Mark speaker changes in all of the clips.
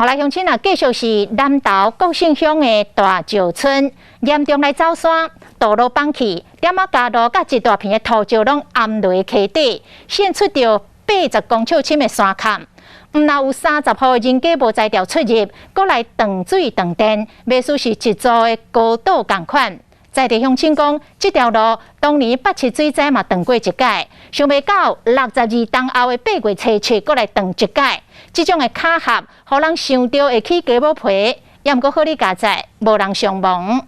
Speaker 1: 好來，鄉親啊，繼續是南投國姓鄉的大石村，嚴重來走山，道路崩去，點仔加路佮一大片的土石攏淹落溪底，現出著80公尺深的山崁。毋但有30戶人家無才調出入，閣來斷水斷電，袂輸是一座的孤島仝款。在地鄉親講，這條路當年八七水災嘛斷過一擺，想袂到62冬後的8月初7，閣來斷一擺。這種的巧合，予人想著會起雞母皮，也毋過好佳哉，無人傷亡。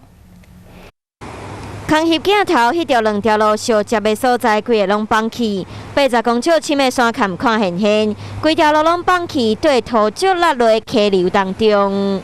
Speaker 2: 空翕鏡頭，彼條兩條路相接的所在，規个攏崩去，80公尺深的山崁看現現，規條路攏崩去，綴土石落落溪流當中。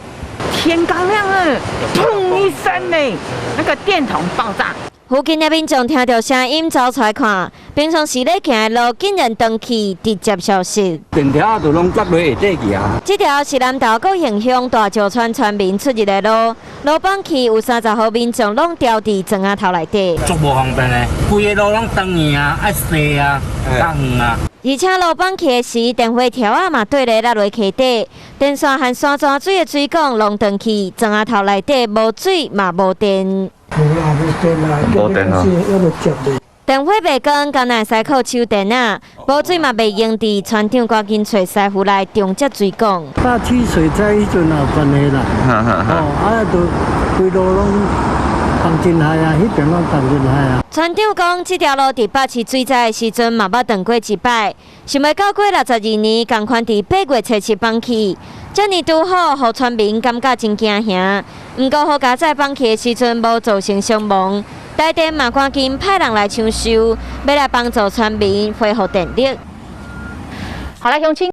Speaker 3: 天剛亮了，砰一聲呢，那個電筒爆炸。
Speaker 2: 附近的民眾聽著聲音走出來看，平常時咧行的路竟然斷去，直接消失。
Speaker 4: 電條就攏接落下底去啊！
Speaker 2: 這條是南投國姓鄉大石村村民出入的路，路崩去有30戶民眾攏牢佇磚仔頭內底。
Speaker 5: 足無方便的，規个路攏斷去啊，愛踅啊，較遠啊。
Speaker 2: 而且路崩去的時，電話柱仔嘛綴咧落落溪底，電線和山泉水的水管攏斷去，磚仔頭內底無水嘛無電。
Speaker 6: 無啦，無電啦，
Speaker 7: 無電啊！
Speaker 6: 猶未接咧。
Speaker 2: 電火袂關，敢若會使靠手電仔，無水嘛袂用佇村長趕緊揣師傅來重接水管。
Speaker 6: 八七水災彼陣也有關係啦，哦，啊，就規路攏凍真害啊，彼邊攏凍真害啊。
Speaker 2: 村長講，這條路佇八七水災的時陣嘛捌斷過一擺，想袂到過62年，仝款佇8月初7崩去，遮爾拄好，予村民感覺真驚嚇。毋過好佳哉崩去的時陣無造成傷亡，台電嘛趕緊派人來搶修，欲來幫助村民恢復電力。
Speaker 1: 好來，鄉親。